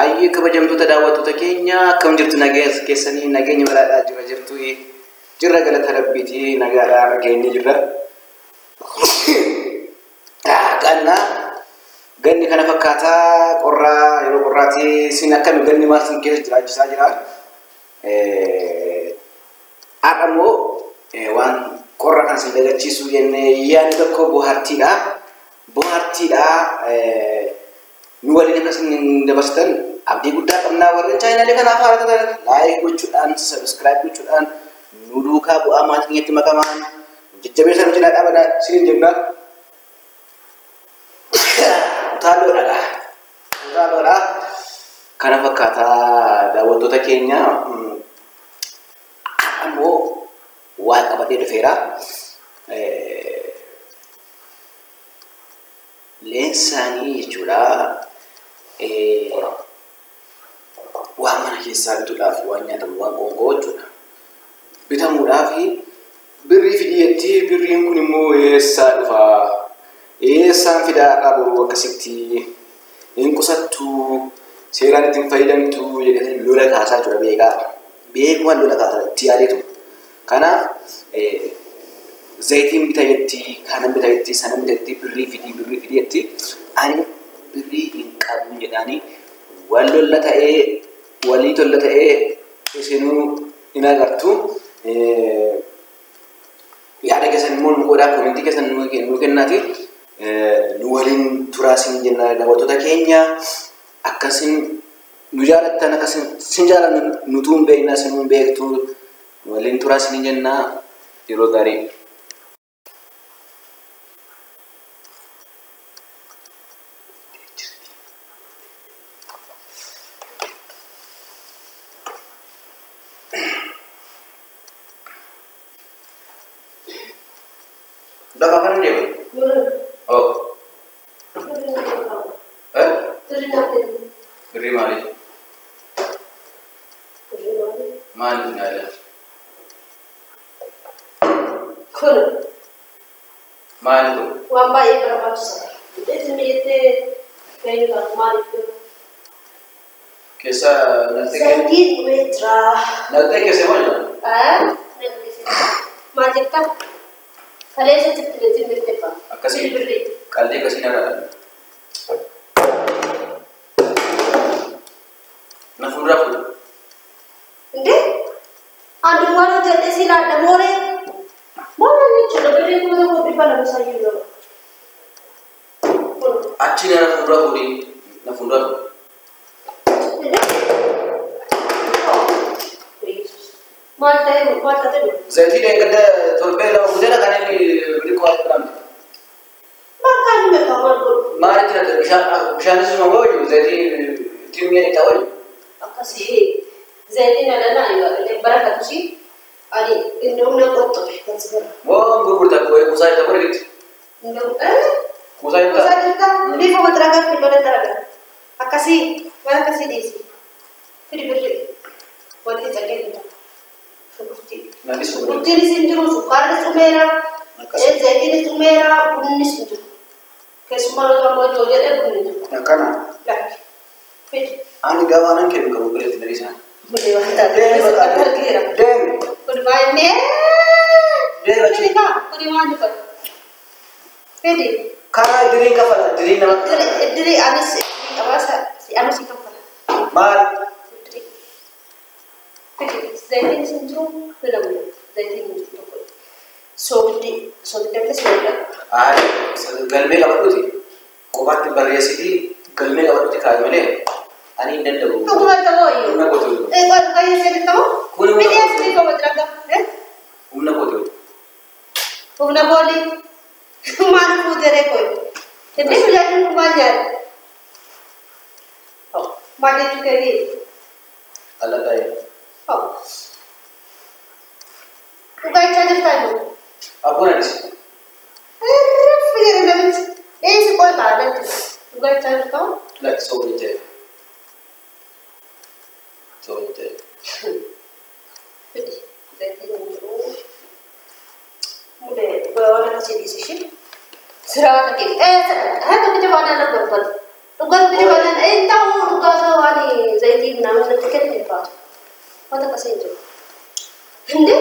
Hayyee kabajamtoota daawwattoota keenya akkam jirtu nageenya keessanii nageenya badhaadhaa jira jirtu jirra galata rabbiiti nagaadhaa nageenyi jirra. Ganna ganni kana fakkaataa qorraa yeroo qorraati isin akkami ganni maal isin keessa jiraachisaa jira. Har'a immoo waan qorra kan isin dagachiisu jennee yaadni tokko bohaartiidha. Bohaartiidha. Nu waliin akka isin dabarsitan abdii guddaa qabnaa warreen chaayinaalee kanaaf haala ta'an like gochuudhaan subscribe gochuudhaan nu duukaa bu'aa maatii keenyatti makamaan jajjabeessa nu cinaa dhaabadaa isiniin jenna. Utaalloodha. Utaalloodha. Kana fakkaataa daawwattoota keenya ammoo waa qabatee dhufeera. Leensaanii jechuudha. Waan mana keessaa bituudhaaf waan nyaatamu waan qoonqoo jechuudha. Bitamuudhaaf birrii fidiyetti birriin kun immoo eessaa dhufaa? Eessaan fidaa qabu akkasitti hin qusattuu seeraan ittiin fayyadamtu jedhanii lola kaasaa jechuudha beekaa. Beekumaan lola kaasaa itti yaadeetu. Kanaaf zayitiin bitayetti, kanan bitayetti, sana bitayetti, birrii fidii jetti ani birrii hin qabu jedhaanii wal lolla ta'ee walii tolla ta'ee isinuu hin agartu. Yaada keessan immoo nu qoodaa koomentii keessan nu kennaati. Nu waliin turaa isin jenna daawwattoota keenya akkasin nu jaalattan akkasin sin jaalannu nutuu hin beekna isinuu hin beektu nu waliin turaa isin jenna yeroo gaarii. Lafa kana deemu? Oh. Birrii maali? Maali nyaata? Kun. Maali kun? Waan baay'ee barbaachisaadha. Isin jettee eenyuudhaaf maaliif garuu? Keessa naltee Zayitiin dhumee jira. Naltee keessa maal jira? Maal jettaa? Kaleessa sitti beektiin birteeffa. Akkasii. Birrii. Qal'ee akkasii narraa dha. Na fuulduraa fuudhu. Indee? Ani waan hojjedhe si laadha mooree. Mooree jechuudha birrii 1200 sayyuu yoo. Achi na fuulduraa fuudhi. Na fuulduraa fuudhu. Maal ta'e maal ta'e? Zayitii deeggarda torbee lama guuteera kan inni birrii qo'aa jedhamte. Bakka inni meeqa maal godhu? Maalitti naqe bishaanis ma wayyu zayitii ittiin mi'a dhiqaa wayyu. Akkasii zayitiin alanaa yoo barakatusi ani inni humna qoxxobe kan si bara. Moo gurgurta kuusaa jirta godhe gitti. Kuusaa jirta. Kuusaa jirta bifa mataragaa fi mana taragaa. Akkasii waan akkasii dhiisi. Fidi birrii wanti caqqee bita. Shunkurtii. Shunkurtiinis hin jiru sukkaarris dhumeera. Zayitiinis dhumeera bunnis hin jiru. Keessumaa yoo ammoo ijoo jedhee bunni hin jiru. Akkana. Lakki. Fidi. Ani gabaa nan kennu qabu biratti na dhiisan. Bulee waan taate. Deemi. Deemi. Kun baay'ee. Deemi achi. Fidi kaa kuni waan dubbatu. Fidi. Karaa diriin kafala diriin nama. Dirii anis qabaasa anis si kafala. Maal? Dirii. Fidi zayitiin hin jiru filamu zayitiin hin jiru tokko. Soogiddi soogidda illee soogidda. Ayi galmee qabadhuuti. Qofaatti barreessitii galmee qabadhuuti kaa'i malee ani hin danda'u. Dhuguma ta'uu iyyuu. Humna kooti. Qayyee seetii ta'uu? Kun humna Fidi kooti. asii qaba jira. Humna kooti. Humna boolii. Maal fuuteree koyi? Inni tajaajilli kun maal nyaata? Maal jechuu keetii? Alla ta'e. Dhugaachaa jirtaa jiru? Abboon anis. Irreef jedhe namichi. Dhiisi qoy kaa'ametti. Dhugaachaa jirtaa? Lakki soowwan ta'e. Soowwan ta'e. Fidi. Zayitiin hin jiru. Mudee waan akkasii dhiisi ishee. Siraata kee. Haa tokkicha waan ala barbaadu. Dhugaa tokkicha waan ala hin ta'u dhugaa waan Zayitii namni natti kenne hin baatu. Wanta akkasii hin jiru. Hindi?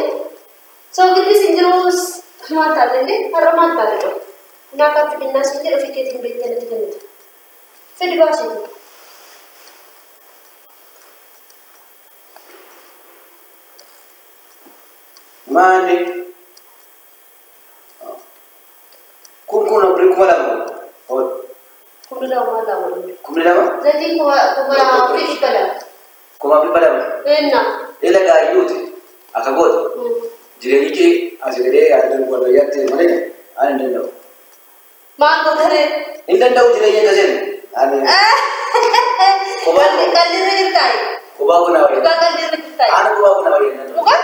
Soogiddi hin jirus maal taate hindi? Har'a maal taate qabu? Naakaa fidinnaa siin jedhu ofii keetiin beektee natti kennite. Fidi baasiiti. Maali? Kun kun birrii 2000. Kumni lama maal lama? Kumni lama? Zayitiin 4200. 4200. Eenna. Ela gaayyuuti. Akka gootu. Jireenyi kee asii gadee yaaddan walwayyaatti malee ani hin danda'u. Maal gootaree? Hin danda'u jireenya akkasiin. Ani Qalliirra jirtaayi. Kophaa kun na wayya. Dhugaa qalliirra jirtaayi. Ani kophaa kun na wayya hin danda'u. Dhugaa?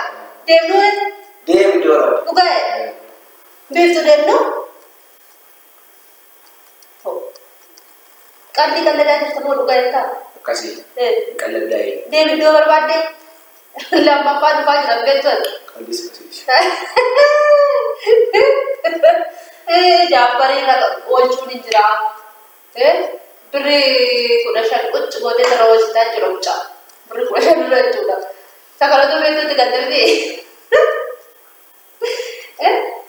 Deemnuu? Deemu iddoo barbaade. Dhugaa? Biiftuu deemnuu? Qalli qalladaa jirta moo dhugaa jettaa? Akkasii. Qalladdaa'ee. Deemu iddoo barbaadde lammaffaa dhufaa jira beektu ati. Qallis akkasii. Jaabbarii irra oolchuun hin jira. Birrii 15 qucci gootee irra oolchitaa jira mucaa. Birrii 15 irra jechuudha. Sagalatu beektutti galtee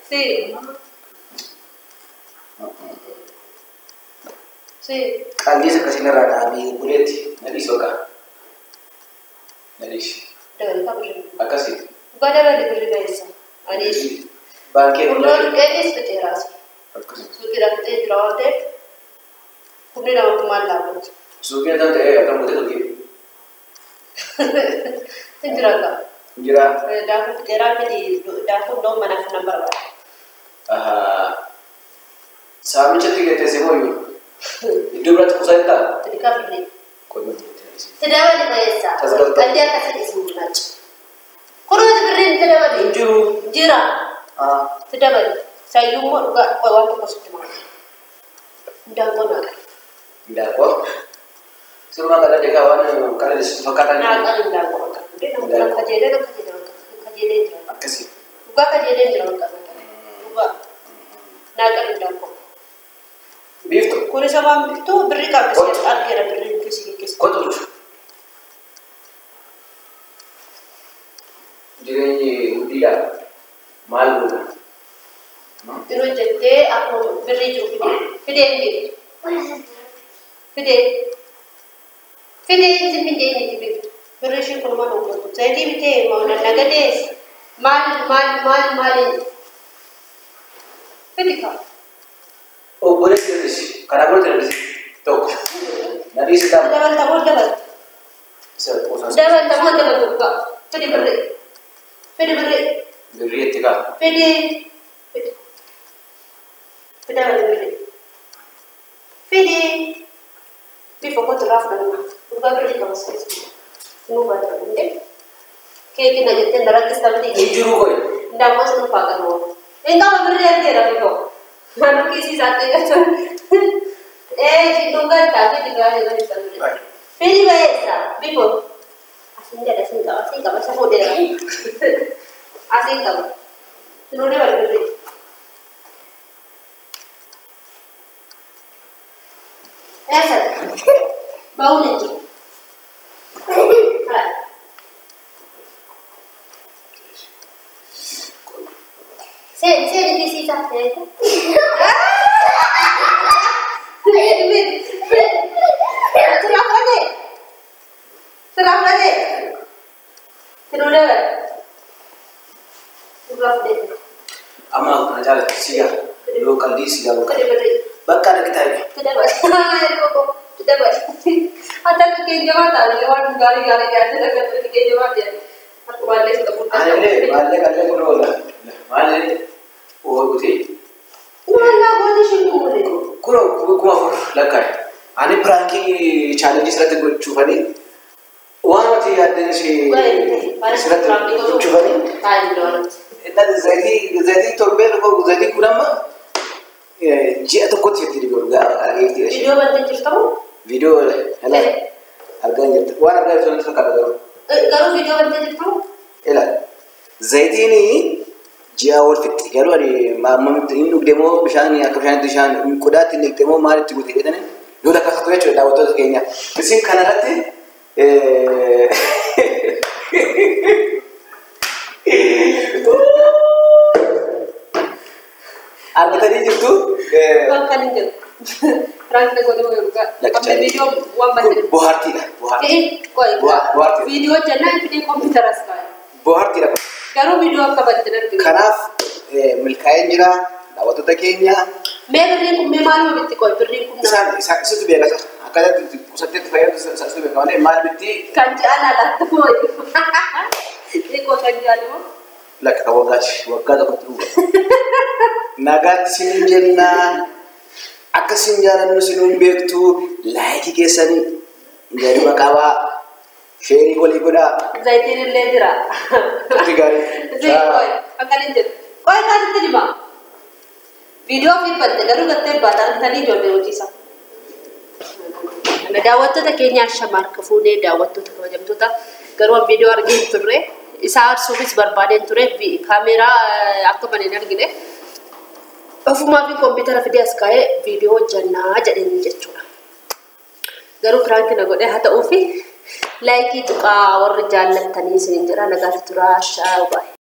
Si. Si. Qallis akkasiin irraa dhaabii obboleetti na dhiisi bakka. Na dhiisi. Dabali qaba birrii. Akkasii. Dhugaa dabali birrii ba'eessa. Anis. Baankii. Kunnoo dhuqeenis fixeeraas. Akkasii. Suuqii dhaabbatee jira waan ta'eef kumni lama kumaan laawwatu. Suuqiin akkam ta'ee akkam gootee turte? Hin jira qaba. Hin jira. Daakuu fixeeraa fidi daakuu ndoo mana kanan barbaada. Saamichatti geetteessee mooyyuu? Iddoo biraatti kuusaa jettaa? Xixiqqaa birrii. Qonna birrii. Tidabali ba'eessa. Qalli akkasii dhiisin mul'acha. Kunuuti birriin tidabali. Hin jiru. Jira. Tidabali. Sayyuu immoo dhugaa waan tokko sitti maal. Indaanqoo naa qali. Indaanqoo? Sirumaa qalladee kaa waan qalladee fakkaatan. Naa qali indaanqoo bakka. Nama kajeelee nama kajeelee jira. Akkasii. Dhugaa kajeelee jira bakka. Dhugaa. Naa qali indaanqoo. Biiftuu. Kunis waan biiftuu birrii qabdi argeera birrii keessa keessa. Kottu dhufu. Jireenyi guddiidha. Maal godha? Yeroo jettee akkuma birrii jiru fidee. Fidee hin beektu. Fidee. Fidee hin fidee miti beektu. Birrii ishee kun maal hojjetu? Zayitii bitee nagadee maal maal maal maal fidi kaa. Obboleessi hir'isi. Karaa booda hir'isi. Tokko. Na dhiisi lama. Dabaltamoo dabalta. Dabaltamoo dabalta. Fidi birrii. Fidi birrii. Birrii itti kaa. Fidi. Fidi. Fida birrii. Fidi. Bifa kootu irraa fudhanna. Dhugaa birrii qaba sirriitti. Nuu baata hundee. Keekii na jettee na rakkista miti. Hin jiru koyi. Ndaammas nu faaqanoo. Hin qaba birrii argeera bifa. Manu kiisii isaatti eeggatu. Dhugaa taatee digaa yeroo ibsa ture. Fidi ba'eessa bifa. Asiin jedha asiin qaba asiin qaba isa fuudheera. Asiin qaba. Sinuudee bari birrii. Eessa? Ba'uun hin jiru. Sen kiisii isaa. Amma kana jaalatu sigaa yoo qalbii sigaa bakka argi taa'e. Anillee maallee qallee kun oola. Maallee oolute. Kun 4000 lakkaa'e. Ani piraankii chaalenjii sirratti gochuufanii waan ati yaaddeen sirratti gochuufanii. Zayitii torbee dhufu zayitii kun amma ji'a tokkotti itti dibu dhugaa argeetti. Viidiyoo bantee jirtamu? Viidiyoo argaa hin jirtu. Waan argaa jirtu natti fakkaata garuu. Garuu viidiyoo bantee jirtamu? Ilaali. Zayitiin ji'a wal fixxe garuu ani hammamitti hin dhugde moo bishaan akka bishaanitti bishaan qodaatti hin dhiqxe moo maalitti guute jedhanii yoo lakkaa'atu jechuudha daawwattoota keenya. Isin kanarratti Argitanii jirtu. Waan kan hin jiru. Prank na godhe moo dhugaa. Amma viidiyoo waan Kun badde. bohaartiidha. Qoy. Bohaartiidha. Viidiyoo jennaan fidee kompiitaras kaa'e. Bohaartiidha. Garuu viidiyoo akka badde argina. Kanaaf milkaa'een jira daawwattoota keenya. Mee birriin kun mee maaluma bitti qoy birriin kun nama. Isaan isatu beeka isa. Akkasitti qusattee itti fayyadamtu isatu beeka malee maal bitti Kan ji'aan alaatti moo Xiqqoo kan ji'aan immoo. Lakka kan waggaati. Waggaa tokkotti dhuga. Nagaatti isiniin jennaa. Akka isin jaalannu isinuun beektu like keessanii gaduma qabaa. Share walii godhaa. Zayitiin illee jira. Turtii gaarii. Zayitiin qoy akkan hin jedhu. Qoy kaasitti dhima. Viidiyoo fi badde garuu gattee baata argitanii ijoollee hojii isaa. Daawwattoota keenya shamaarka fuunee daawwattoota kabajamtoota garuu viidiyoo argee hin turre isaa aarsuufis barbaadeen ture kaameeraa akka malee hin argine. Ofumaa fi kompiitara fidee as kaa'ee viidiyoo hojjannaa jedheen jechuudha. Garuu prank na godhee haa ta'uufi like tuqaa warri jaallattanii isiniin jedha nagaatti turaa shaa'u baay'ee.